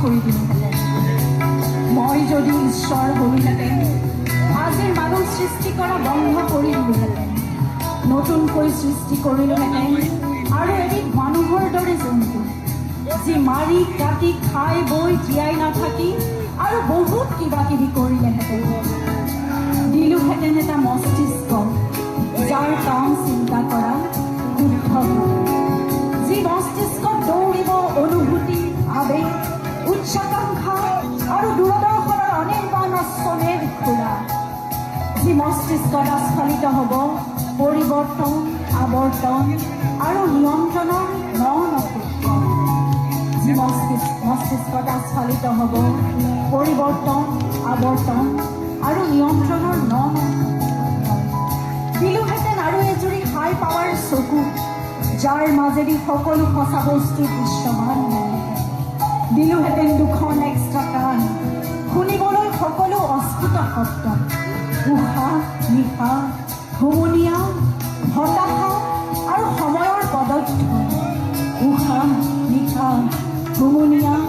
কৰি দিলোহেঁতেন। মই যদি ঈশ্বৰ হ'লোহেঁতেন, আজিৰ মানুহ সৃষ্টি কৰা বন্ধ কৰি দিলোহেঁতেন। নতুনকৈ সৃষ্টি কৰিলোহেঁতেন আৰু এবিধ মানুহৰ দৰে জন্তু, যি মাৰি কাটি খাই বৈ জীয়াই নাথাকি আৰু বহুত কিবা কিবি কৰিলেহেঁতেন। দিলোহেঁতেন এটা মস্তিষ্ক, যাৰ কাম চিন্তা কৰা শুদ্ধভাৱে, যি মস্তিষ্কত দৌৰিব অনুভূতি, আৱেগ, উচ্চাকাংক্ষা আৰু দূৰদৰ্শনৰ অনিৰ্বাণ অশ্বমেধ ঘোঁৰা, যি মস্তিষ্কত আস্ফালিত হ'ব পৰিৱৰ্তন, আৱৰ্তন আৰু নিয়ন্ত্ৰণৰ ন ন সূত্ৰ, যি মস্তিষ্কত আস্ফালিত হ'ব পৰিৱৰ্তন, আৱৰ্তন আৰু নিয়ন্ত্ৰণৰ ন ন সূত্ৰ। দিলোহেঁতেন আৰু এজুৰি হাই পাৱাৰ চকু, যাৰ মাজেদি সকলো সঁচা বস্তু দৃশ্যমান হ'লহেঁতেন। দিলোহেঁতেন দুখন এক্সট্ৰা কাণ, শুনিবলৈ সকলো অস্ফুট শব্দ, উশাহ নিশাহ, হুমুনিয়াহ, হতাশা আৰু সময়ৰ পদধ্বনি, উশাহ নিশাহ, হুমুনিয়াহ।